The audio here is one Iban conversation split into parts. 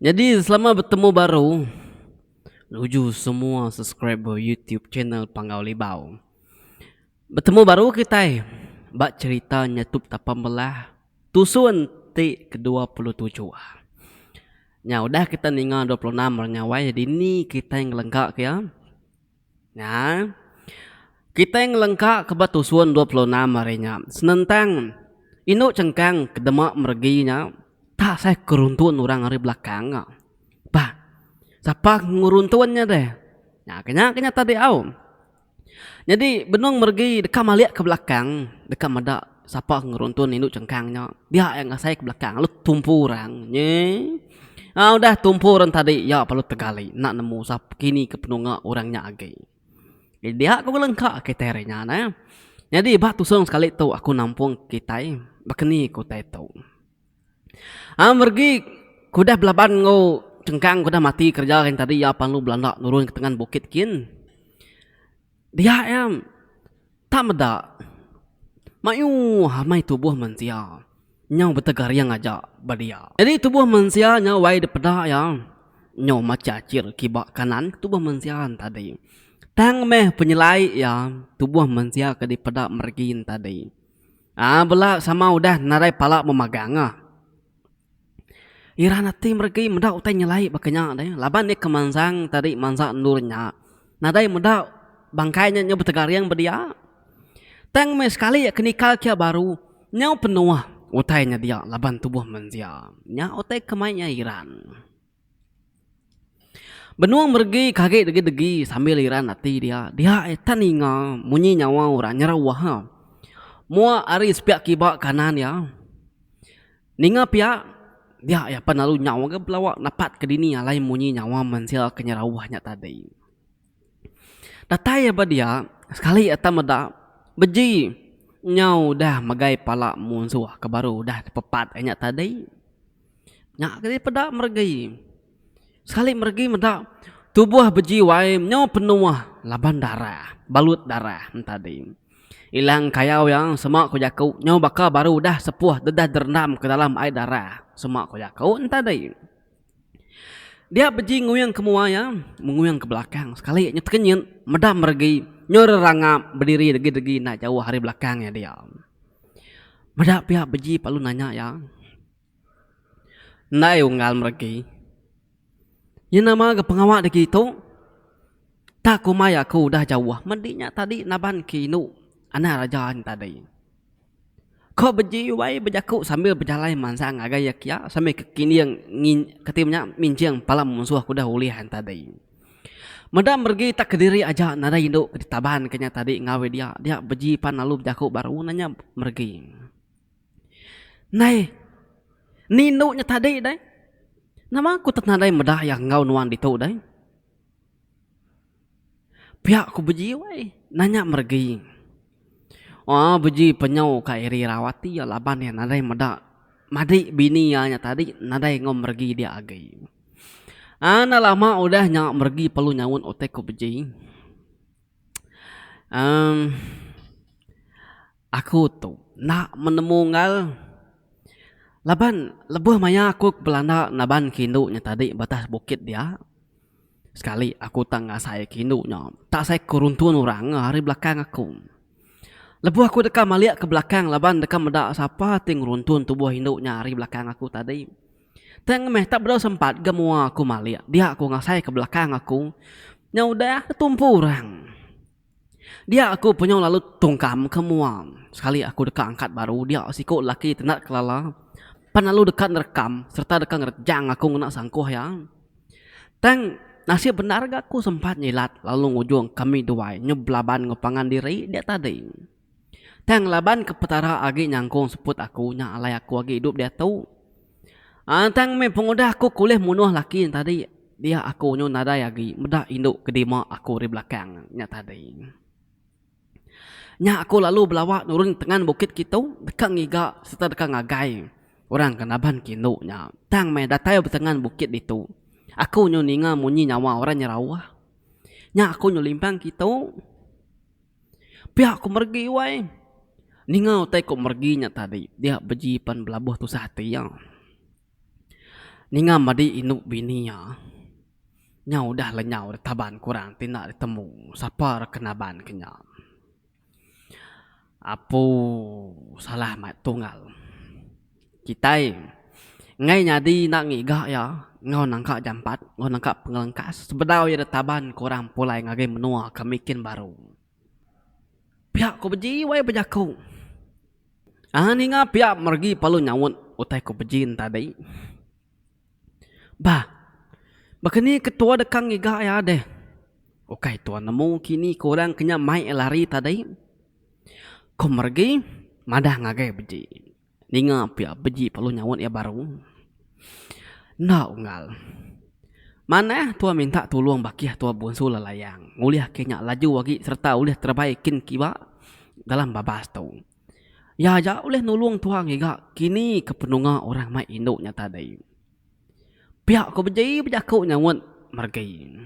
Nyadi selama betemu baru nuju semua subscriber YouTube channel Panggau Libau. Betemu baru kitai ba cherita Nyatup Tapa Melah tusun ti ke 27. Nya udah kita ninga 26 orang nyawai dini kitai ngelengka ke iya. Nya kitai ngelengka ke ba tusun 26 hari nya senentang indu chengkang ke dema meregi nya tak sai keruntun orang ari belakang. Bah sapa ngeruntun nya deh. Nya ke nya ke nya tadi au. Nyadi benung meregi deka malik ke belakang deka meda sapa ke ngeruntun indu chengkang nya dia iya ngasai ke belakang lalu tumpu orang nyi aaa udah tumpu orang tadi iya perlu tegali enda nemu sapa kini ke penunga orang nya agi. Dia ku ngelengka kitai ari nya neh. Nyadi ba tusung sekali tu aku nampung kitai baka ni ku utai tu. Aaa meregi ku udah belaban enggau chengkang ku udah mati kereja tadi iya pan lalu belanda nurun ke tengan bukit kin. Dia iya tak meda mayuh amai tubuh mensia nyau betegaring aja ba dia. Nyadi tubuh mensia nya wai dipeda iya nyau macha achir kiba kanan tubuh mensia ne tadi. Tang meh penyelai iya tubuh mensia ke dipeda meregi ne tadi. Aaa bela sama udah nadai pala memagang ah. Ira ati meregi meda utai nyelai baka nya deh laban iya ke mansang tadi mansa endur nya nadai meda bangkai nya nyau betegaring ba dia. Tang meh sekali iya ke nikal kia baru nyau penuh utai nya dia laban tubuh mensia. Nya utai ke mai iya iran. Benung meregi ke agi degi-degi sambil iran ati dia, dia iya tan ninga munyi nyawa orang nyeruh. Mua ari sepiak kiba kanan iya. Ninga pia, dia iya pan lalu nyau ga belawa napat ke dini alai munyi nyawa mensia ke nyerauh nya tadi. Datai iya ba dia, sekali iya tang meda beji nyau udah megai pala munsuh ke baru udah dipepat iya nya tadi. Nya ke dipeda meregi. Sekali meregi meda tubuh beji wai nyau penuh laban darah, balut darah tadi. Ilang kayau iya sema ku jaku nyau baka baru udah sepuh dedah derendam ke dalam ai darah sema ku jaku tadi. Dia beji nguing ke mua iya, menguing ke belakang sekali nya tekenyit meda meregi nyau rerangap bediri degi-degi enda jauh ari belakang iya dia. Meda pia beji lalu nanya iya. Endai unggal meregi. Nya nama ga pengawa degi tu. Tak kumbai aku udah jauh medi nya tadi naban ke indu anak raja nya tadi. Ko beji wai bejaku sambil bejalai mansang ngagai iya kia sambil ke kinding ngin keti nya minching pala munsuh ke udah ulih nya tadi. Meda meregi tak kediri aja nadai indu ke ditaban ke nya tadi enggau iya dia, dia beji pan lalu bejaku baru nanya meregi. Nai. Ni indu nya tadi deh. Nama aku tetap nadai meda iya enggau nuan ditu deh. Pia ku beji weh nanya meregi. Aaa beji penyau ka iri irau ati iya laban iya nadai meda madi bini iya nya tadi nadai enggau meregi dia agi. Aaa enda lama udah nya meregi perlu nyaut utai ku beji. Aaa. Aku tu enda menemu enggau laban lebuh maya aku belanda naban ke indu nya tadi ba atas bukit dia sekali aku tak ngasai ke indu nya tak asai ke runtun orang ari belakang aku. Lebuh aku deka malik ke belakang laban deka meda sapa ti ngeruntun tubuh indu nya ari belakang aku tadi. Tang meh tak bedau sempat ga mua aku malik dia aku ngasai ke belakang aku nya udah tumpu orang. Dia aku penyau lalu tungkam ke mua. Sekali aku deka angkat baru dia siku lelaki ti enda kelala pan lalu deka nerekam sereta deka ngerejang aku ngena sangkuh iya. Tang nasib bendar ga aku sempat nyilat lalu ngujung kami duai nyu belaban enggau pangan diri dia tadi. Tang laban ke Petara agi nyangkung seput aku nya alai aku agi idup diatu. Aaa tang meh pengudah aku ke ulih munuh laki nya tadi dia aku nyu nadai agi meda indu ke dima aku ari belakang nya tadi. Nya aku lalu belawa nurun tengan bukit kitu deka ngiga sereta deka ngagai orang ke naban ke indu nya. Tang meh datai ba tengan bukit ditu aku nyu ninga munyi nyawa orang nyerauh. Nya aku nyu limpang kitu. Pia ku meregi wai. Ninga utai ku meregi nya tadi dia beji pan belabuh tusah ati iya. Ninga madi indu bini iya nyau udah lenyau ditaban ke orang ti enda ditemu sapa re ke naban ke nya. Apu salah mai tunggal. Kitai enggai nyadi enda ngiga iya enggau nangka jampat enggau nangka pengelengkas sebedau iya ditaban ke orang pulai ngagai menua ke mikin baru. Pia ku Beji wai bejaku. Aaa ninga pia meregi perlu nyaut utai ku Beji ne tadi. Bah, baka ni ketua deka ngiga iya deh. Ukai tua nemu kini ke orang ke nya mai iya lari tadi. Ku Meregi madah ngagai Beji. Ninga pia Beji perlu nyaut iya baru. Enda unggal. Manah tua minta tulung bakih tua Bunsu Lelayang ngulih ke nya laju agi sereta ulih terebai kin kiba dalam babas tu. Iya aja ulih nulung tua ngiga kini ke penunga orang mai indu nya tadi. Pia ko Beji bejaku nyaut Meregi.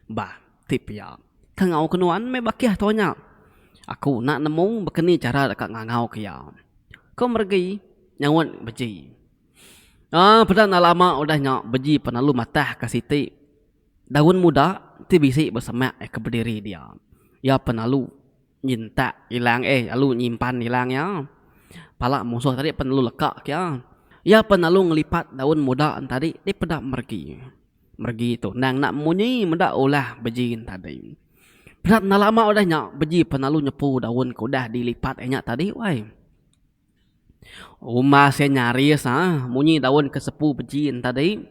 Bah ti pia ke ngau ke nuan meh bakih tua nya. Aku enda nemu baka ni chara deka ngangau ke iya. Ko Meregi nyaut Beji. Aaa peda enda lama udah nya Beji penalu matah ka siti daun muda ti bisi besemak ke bediri dia. Iya penalu. Nyintak ilang eh lalu nyimpan ilang iya. Pala musuh tadi pen lalu leka ke iya. Iya pen lalu ngelipat daun muda ne tadi dipeda meregi. Meregi tu endang enda munyi meda ulah beji ne tadi. Peda enda lama udah nya beji pen lalu nyepu daun ke udah dilipat iya nya tadi wai. Umbas iya nyaris aaa munyi daun ke sepu beji ne tadi.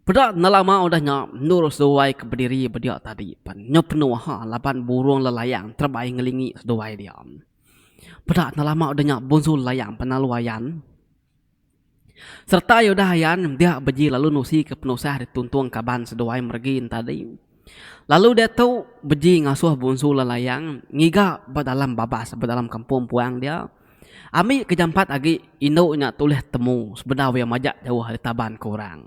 Peda enda lama udah nya endur seduai ke bediri ba dia tadi pan nyau penuh ha laban burung lelayang terebai ngelingi seduai dia. Peda enda lama udah nya bunsu lelayang pan lalu ayan. Sereta iya udah ayan dia beji lalu nusi ke penusah dituntung kaban seduai meregi ne tadi. Lalu diatu beji ngasuh Bunsu Lelayang ngiga ba dalam babas ba dalam kampung puang dia ambi ke jampat agi indu nya tulih temu sebedau iya majak jauh ari taban ke orang.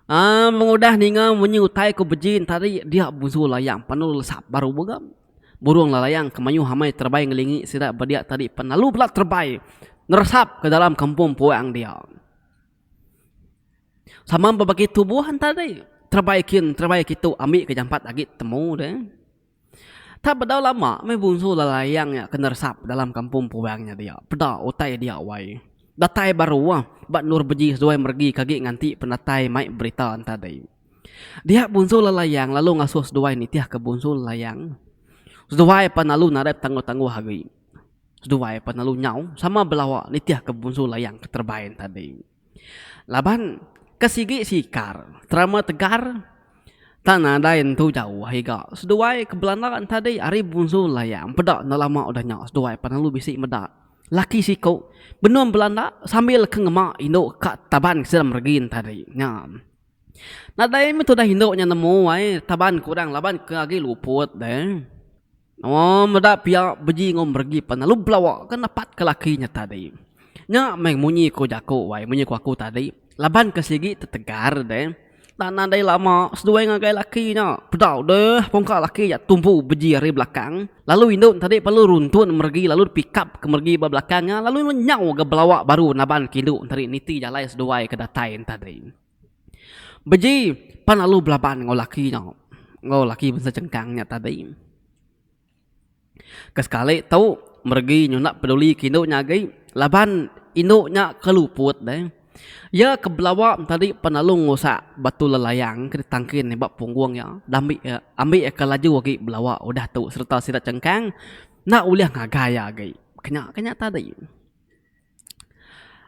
Aaa mengudah ninga munyi utai ku beji ne tadi dia Bunsu Lelayang panu lesap baru mega. Burung lelayang ke mayuh amai terebai ngelingi sida ba dia tadi pan lalu bela terebai neresap ke dalam kampung puang dia. Sama bebagi tubuh enta tadi terebai kin terebai kitu ambi ke jampat agi temu deh. Tak bedau lama meh bunsu lelayang nya ke neresap dalam kampung puang nya dia peda utai dia wai. Datai baru ba endur beji seduai meregi ke agi nganti penatai mai berita enta tadi. Dia Bunsu Lelayang lalu ngasuh seduai nitihka Bunsu Lelayang. Seduai pan lalu nadai betangguh-tangguh agi. Seduai pan lalu nyau sama belawa nitihka Bunsu Layang ke terebai tadi. Laban ke sigi sikar terama tegar tak nadai entu jauh iga seduai ke belanda tadi ari Bunsu Layang peda enda lama udah nya seduai pan lalu bisi meda laki siku benung belanda sambil ke ngema indu ka taban sida meregin tadi. Nya. Nadai meh tudah indu nya nemu ai taban ke orang laban ke agi luput deh. Oh meda pia beji enggau meregi pan lalu belawa ke nepat ke laki nya tadi. Nya meh munyi ku jaku wai munyi ku aku tadi laban ke sigi tetegar deh. Tak nadai lama seduai ngagai laki nya peda deh pungka laki nya tumpu beji ari belakang lalu indu nya tadi perlu runtun meregi lalu dipikap ke meregi ba belakang nya lalu lenyau ga belawa baru naban ke indu tadi niti jalai seduai ke datai tadi. Beji pan lalu belaban enggau laki nya enggau laki bansa chengkang nya tadi. Ke sekali tu meregi nyunda peduli ke indu nya agi laban indu nya ke luput deh. Iya ke belawa tadi pan lalu ngusak batu lelayang ke ditangkin ba punggung iya dambi ambi iya ke laju agi belawa udah tu sereta sida chengkang enda ulih ngagai iya agi. Kenya ke nya tadi.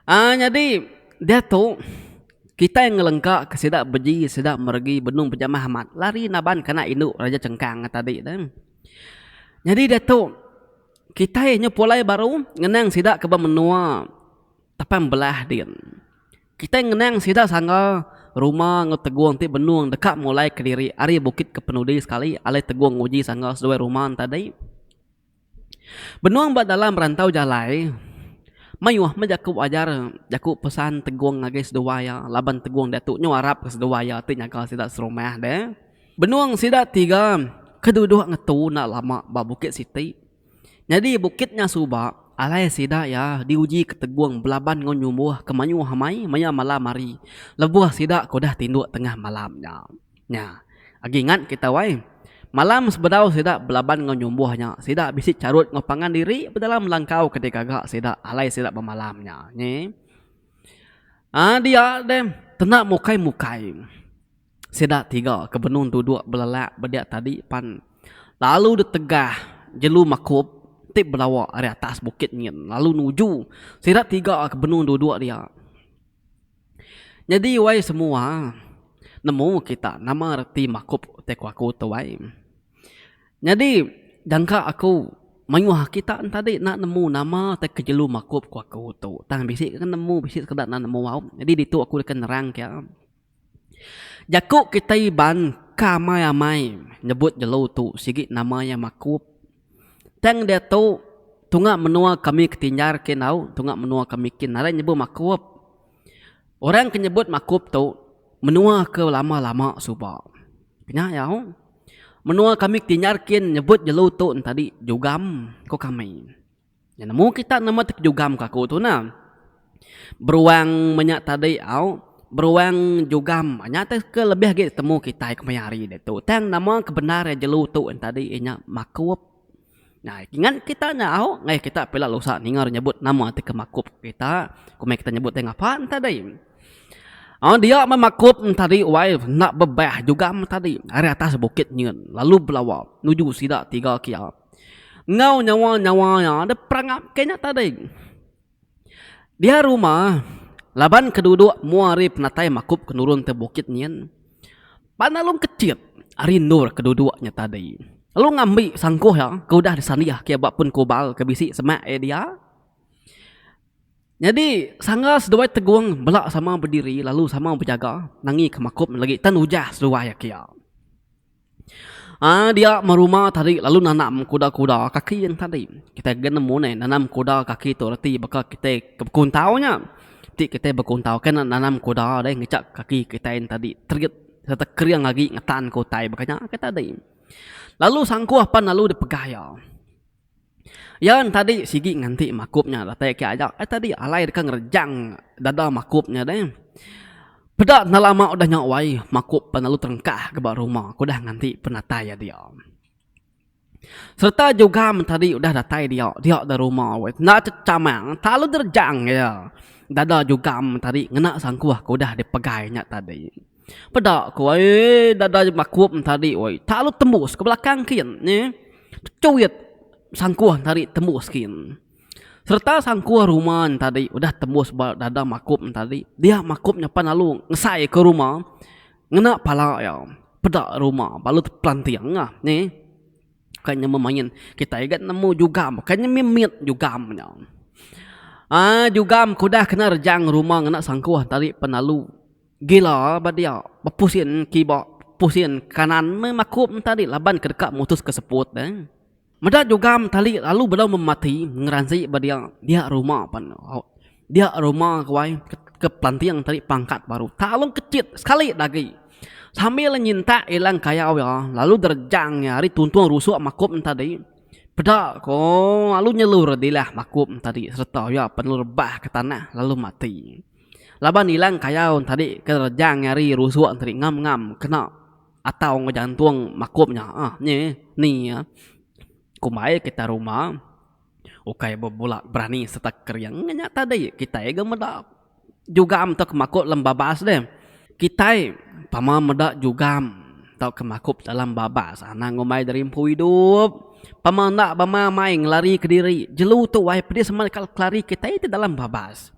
Aaa nyadi diatu kitai ngelengka ke sida beji sida meregi benung bejamah amat lari naban ke anak indu Raja Chengkang tadi tu. Nyadi diatu kitai nyu pulai baru ngenang sida ke ba menua Tapang Belah din. Kitai ngenang sida sangga ruma enggau Tegung ti benung deka mulai kediri ari bukit ke penudi sekali alai Tegung nguji sangga seduai ruma ne tadi. Benung ba dalam rantau jalai, mayuh meh jaku ajar jaku pesan Tegung ngagai seduai iya laban Tegung diatu nyau arap ke seduai iya ti nyaga sida serumah deh. Benung sida tiga ke duduk ngetu enda lama ba bukit siti. Nyadi bukit nya suba. Alai sida iya diuji ke Tegung belaban enggau nyumbuh ke mayuh amai maya malam hari lebuh sida ke udah tinduk tengah malam nya. Nya. Agi ingat kita wai. Malam sebedau sida belaban enggau nyumbuh nya, sida bisi charut enggau pangan diri ba dalam langkau ke digaga sida alai sida bemalam nya. Nyi. Aa dia deh tena mukai-mukai. Sida tiga ke benung duduk belelak ba dia tadi pan lalu ditegah jelu makup ti belawa ari atas bukit nyin lalu nuju sida tiga ke benung duduk dia. Nyadi wai semua nemu kita nama reti makup utai ku aku tu wai. Nyadi jangka aku mayuh kita ne tadi enda nemu nama tai ke jelu makup ku aku tu tang bisi ke nemu bisi sekeda enda nemu au. Nyadi ditu aku deka nerang ke. Jaku kitai Iban ka amai-amai nyebut jelu tu sigi nama iya makup. Tang diatu tunga menua kami ke Tinjar kin au tunga menua kami kin nadai nyebut makup. Orang ke nyebut makup tu menua ke lama-lama suba. Nya iya au. Menua kami ke Tinjar kin nyebut jelu tu entadi jugam ku kami. Nya nemu kita nama ti kejugam ka aku tu nah. Beruang menya tadi au, beruang jugam nya te ke lebih agi temu kitai kemaya hari ditu. Tang nama ke bendar iya jelu tu tadi iya nya makup. Nah ngan kita nya au ngaih kita pila lusa ninga re nyebut nama ti ke makup kita ku meh kita nyebut ti ngapa ne tadi. Au dia meh makup ne tadi wai enda bebah jugam tadi ari atas bukit nyin lalu belawa nuju sida tiga kia. Enggau nyawa-nyawa iya dep perangap ke nya tadi. Dia rumah laban ke duduk mua ari penatai makup ke nurun te bukit nyin. Pan lalu kechit ari endur ke duduk nya tadi. Lalu ngambi sangkuh iya ke udah disandih ke ba pun kubal ke bisi semak iya dia. Nyadi sangga seduai Tegung bela sama bediri lalu sama bejaga nangi ke makup lagi tan ujah seduai iya kia. Aa dia meruma tadi lalu nanam kuda-kuda kaki yang tadi. Kitai ga nemu neh nanam kuda kaki tu reti baka kitai ke bekuntau nya. Ti kitai bekuntau kan nanam kuda deh ngejak kaki kitai tadi terit sereta kering agi ngetan ke utai baka nya ke tadi. Lalu sangkuh pan lalu dipegai iya. Iya tadi sigi nganti makup nya datai ke aja ai tadi alai deka ngerejang dada makup nya deh. Peda enda lama udah nya wai makup pan lalu terengkah ke ba rumah ke udah nganti penatai iya dia. Sereta jugam tadi udah datai dia, dia da rumah wai enda chechamang tak lalu derejang iya dada jugam tadi ngena sangkuh ke udah dipegai nya tadi. Peda ku ai dada makup tadi oi tak lalu tembus ke belakang kin neh pechuit sangkuh tadi tembus kin. Sereta sangkuh ruma tadi udah tembus ba dada makup tadi dia makup nyepan lalu ngesai ke ruma ngena pala iya peda ruma balu tepelanting ah neh. Kai nya memain kitai ga nemu jugam kai nya mimit jugam nya. Aaa jugam ke udah kena rejang ruma ngena sangkuh tadi penalu. Gila ba dia, bepusin kiba pusin kanan meh makup tadi laban ke deka mutus ke seput deh. Meda jugam tali lalu bedau memati ngeransi ba dia, dia ruma pan dia ruma ke wai ke pelanting tadi pangkat baru talung kechit sekali da agi. Sambil nyintak ilang kayau iya lalu derejang iya ari tuntung rusuk makup tadi. Peda ko lalu nyelur dilah makup tadi sereta iya pan lalu rebah ke tanah lalu mati. Laban ilang kayau tadi ke rejang ari rusuk tadi ngam ngam kena atau enggau jantung makup nya ah nyi ni kumbai kita ruma ukai bebula berani serta kering nya tadi kitai ga meda jugam tauka makup dalam babas deh kitai pama meda jugam tauka makup dalam babas anang ngumbai diri empu idup pama enda bama mai ngelari kediri jelu tu wai pedis amat ka kelari kitai ti dalam babas.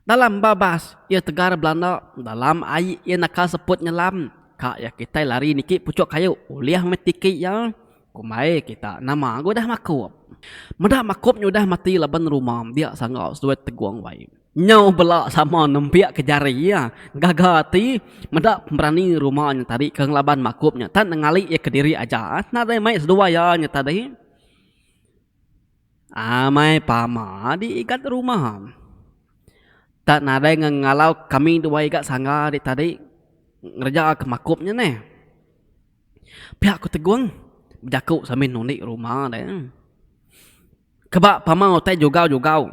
Dalam babas iya tegar belanda, dalam ai iya naka seput nyelam. Ka iya kitai lari niki puchuk kayu ulih meh tiki iya. Kumbai kita nama ga udah makup. Meda makup nya udah mati laban ruma dia sangga seduai Tegung wai. Nyau bela sama nempiak ke jari iya gaga ati meda pemerani ruma nya tadi ke ngelaban makup nya tan nengali iya kediri aja nadai mai seduai iya nya tadi. Amai pama di igat rumah. Tak nadai ngengalau kami dua iga sangga di tadi ngereja ke makup nya neh. Pia ku Tegung bejaku sambil nundi rumah deh. Keba pama utai jugau-jugau.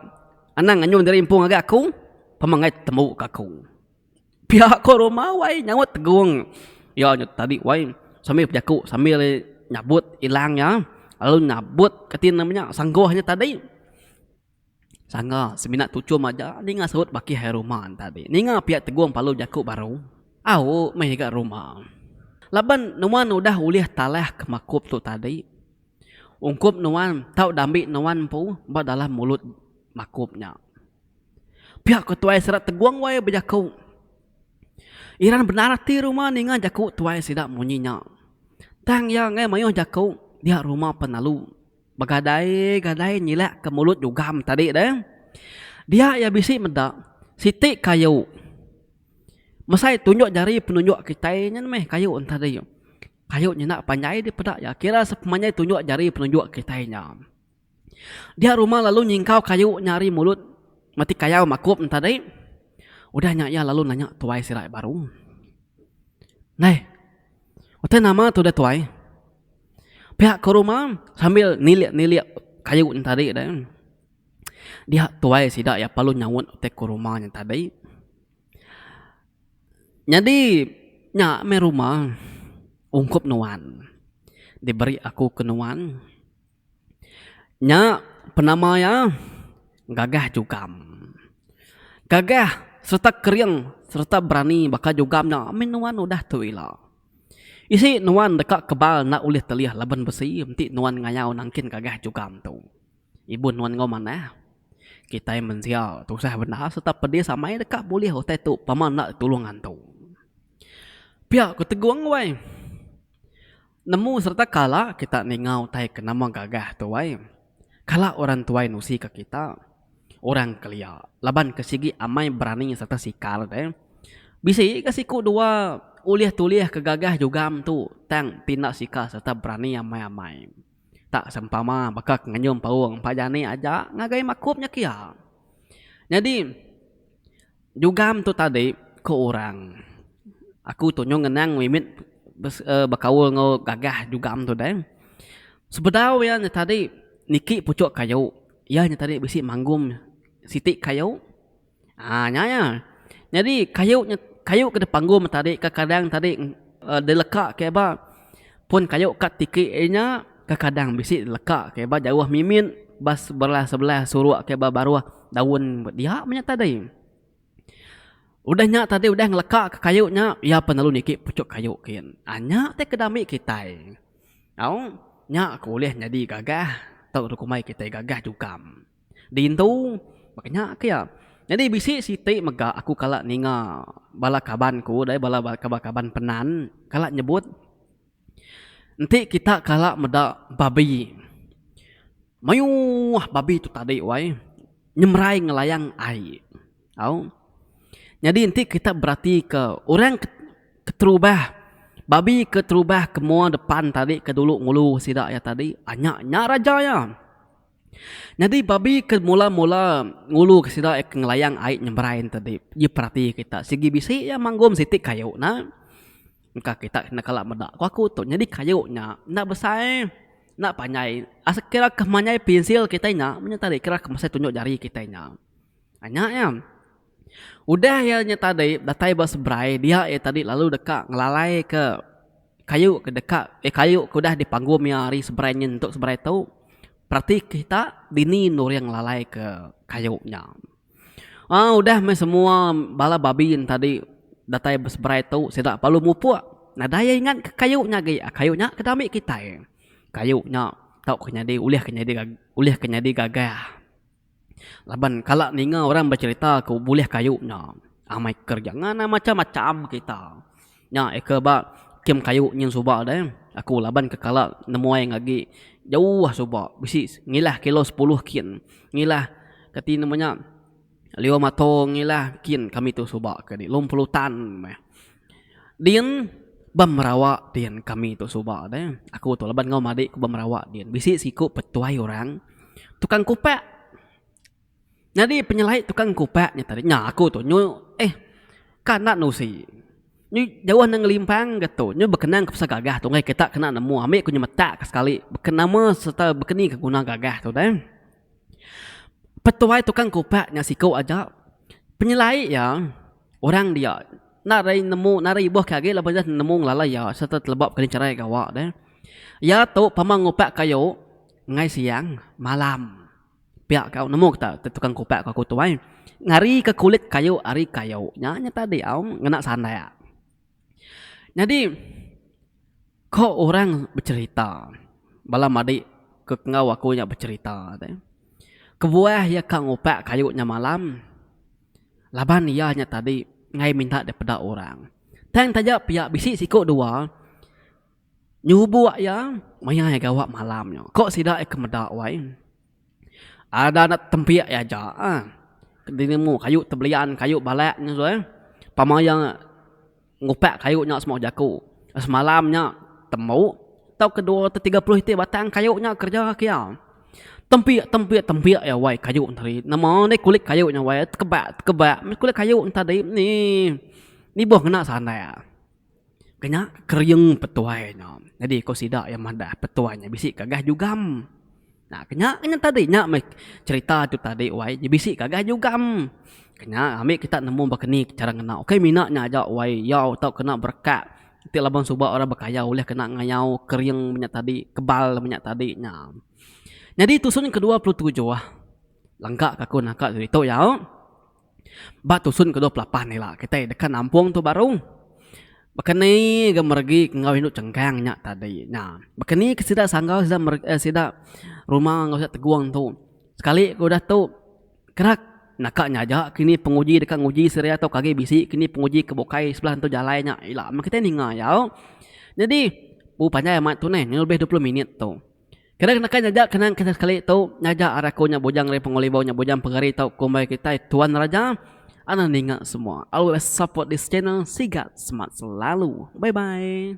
Anang nganyung diri empu ngagai aku, pama enggai tembu ka aku. Pia ko Ruma wai nyaut Tegung. Iya nya tadi wai sambil bejaku sambil nyabut ilang iya lalu nyabut kati nama nya sangguh nya tadi. Sangga semina tuchum aja ninga saut bakih ari Ruma nya tadi. Ninga pia Tegung lalu bejaku baru. Au meh ga Ruma. Laban nuan udah ulih talah ke makup tu tadi. Ungkup nuan tau dambi nuan empu ba dalam mulut makup nya. Pia ku tuai sida Tegung wai bejaku. Iran bendar ati ruma ninga jaku tuai sida munyi nya. Tang iya enggai mayuh jaku dia ruma penalu begadai gadai nyilak ke mulut jugam tadi deh. Dia iya bisi meda siti kayu mesai tunjuk jari penunjuk kitai nyen meh kayu tadi. Kayu nya enda panjai dipeda iya kira sepemanjai tunjuk jari penunjuk kitai nya. Dia rumah lalu nyingkau kayu nya ari mulut mati kayau makup ne tadi. Udah nya iya lalu nanya tuai sida baru. Ndai, utai nama tu deh tuai? Pia ku rumah sambil nilik-nilik kayu nya tadi deh. Dia tuai sida iya perlu nyaut utai ku rumah nya tadi. Nyadi nya meh rumah ungkup nuan diberi aku ke nuan. Nya penama iya gagah jugam. Gagah sereta kering sereta berani baka jugam nya mih nuan udah tu ila. Isi nuan deka kebal enda ulih telih laban besi enti nuan ngayau nangkin gagah jugam tu. Ibun nuan enggau manah. Kitai mensia tusah bendar sereta pedis amai deka bulih utai tu pama enda ditulung antu. Pia ku Tegung wai. Nemu sereta kala kita ninga utai ke nama gagah tu ai. Kala orang tuai nusi ke kita, orang kelia laban ke sigi amai berani sereta sikar deh. Bisi ga siku dua ulih tulih ke gagah jugam tu tang ti enda sikar sereta berani amai-amai. Tak sempama baka ke nganyum paung empa jani aja ngagai makup nya kia. Nyadi. Jugam tu tadi ku orang. Aku tu nyau ngenang mimit bekaul enggau gagah jugam tu deh. Sebedau iya nya tadi niki puchok kayu, iya nya tadi bisi manggum siti kayu. Haa nya iya. Nyadi kayu nya kayu ke dipanggum tadi kekadang tadi dileka ke ba pun kayu ka tiki iya nya kekadang bisi dileka ke ba jauh mimit. Ba sebelah-sebelah suruk ke ba baruh daun dia meh nya tadi. Udah nya tadi udah ngeleka ke kayu nya iya pan lalu niki puchuk kayu kin. Aa nya ti ke dami kitai. Au nya ke ulih nyadi gagah tau dikumbai kitai gagah jugam. Dintu baka nya ke iya. Nyadi bisi siti mega aku kala ninga bala kaban ku deh bala kaban-kaban penan kala nyebut Enti kita kala meda babi, mayuh babi tu tadi wai nyemerai ngelayang ai. Au. Nyadi enti kita beratika orang keterubah babi keterubah ke mua depan tadi ke dulu ngulu sida iya tadi nya nya raja iya. Nyadi babi ke mula-mula ngulu ke sida ke ngelayang ai nyemerai ne tadi ji perati kita sigi bisi iya manggum siti kayu ne. Engka kita enda kala meda ku aku tu nyadi kayu nya enda besai enda panjai asal kira ke manjai pensil kitai nya meh nya tadi kira ke mesai tunjuk jari kitai nya. Nya iya. Udah iya nya tadi datai ba seberai dia iya tadi lalu deka ngelalai ke kayu ke deka eh kayu ke udah dipanggum iya ari seberai nyin tu seberai tu perati kita dini nuring lalai ke kayu nya. Aaa udah meh semua bala babi ne tadi datai ba seberai tu sida lalu mupuk nadai iya ingat ke kayu nya agi kayu nya ke dami kitai. Kayu nya tau ke nyadi ulih ke nyadi ulih ke nyadi gagah. Laban kala ninga orang becherita ku bulih kayu nya amai kereja ngena macam macam kita. Nya eka ba kem kayu nyin suba deh aku laban ke kala nemuai agi jauh suba bisi ngilah kilo sepuluh kin ngilah kati nama nya liu mato ngilah kin kami tu suba ke di long pelutan meh. Din ba Merawak din kami tu suba deh aku tu laban enggau madik ku ba Merawak din bisi siku petuai orang tukang kupak. Nyadi penyelai tukang kupak nya tadi nya aku tu nyu eh ka enda nusi nyu jauh ne ngelimpang ga tu nyu bekenang ke pasal gagah tu ngagai kita kena nemu ami ku nyemetak ka sekali beken nama serta bekeni ke guna gagah tu deh. Petuai tukang kupak nya siku aja. Penyelai iya, orang dia nadai nemu nadai ibuh ke agi laban iya nemu ngelala iya sereta teleba baka ni chara iya gawa deh. Iya tu pama ngupak kayu enggai siang malam. Pia ka nemu kita tukang kupak ku aku tuai. Ngari ke kulit kayu ari kayu nya nya tadi au ngena sandak. Nyadi ko orang becherita bala madi ke enggau aku nya becherita te. Kebuah iya ka ngupak kayu nya malam laban iya nya tadi enggai minta dipeda orang. Tang taja pia bisi siku dua nyubuk iya maya iya gawa malam nya. Ko sida iya ke meda wai. Ada anak tempik iya aja ah. Dini nemu kayu tebelian kayu balak nya suah eh. Pama iya ngupak kayu nya semua jaku. Semalam nya tembu tauka dua tauka 30 iti batang kayu nya kereja ke iya. Tempik tempik tempik iya wai kayu tadi. Nama deh kulit kayu nya wai tekebak tekebak meh kulit kayu tadi nih. Nibuh ngena sandak. Ke nya kering petuai nya. Nyadi ko sida iya madah petuai nya bisi gagah jugam. Nah ke nya ke nya tadi nya meh cherita tu tadi wai nya bisi gagah jugam. Ke nya ami kita nemu baka ni chara ngena ukai mina nya aja wai yau tau kena berekak ti laban suba orang bekayau ulih kena ngayau kering menya tadi kebal menya tadi nya. Nyadi tusun ke 27 lengka ka aku naka ditu yau. Ba tusun ke 28 ila kitai deka nampung tu baru. Baka ni ga meregi ke enggau indu chengkang nya tadi nya. Baka ni ke sida sanggau sida meregi sida rumah enggau sida tegung tu. Sekali ke udah tu kerak naka nya aja kini penguji deka nguji seria tauka agi bisi kini penguji ke bukai sebelah entu jalai nya ila meh kitai ninga yau. Nyadi bu panjai amat tu neh lebih 20 minit tu. Kena naka nyaja kenang kitai sekali tu nyaja ari aku nya bujang ari Pengulibau nya bujang pegari tau kumbai kitai tuan raja anang ninga semua always support this channel sigat semat selalu bye bye.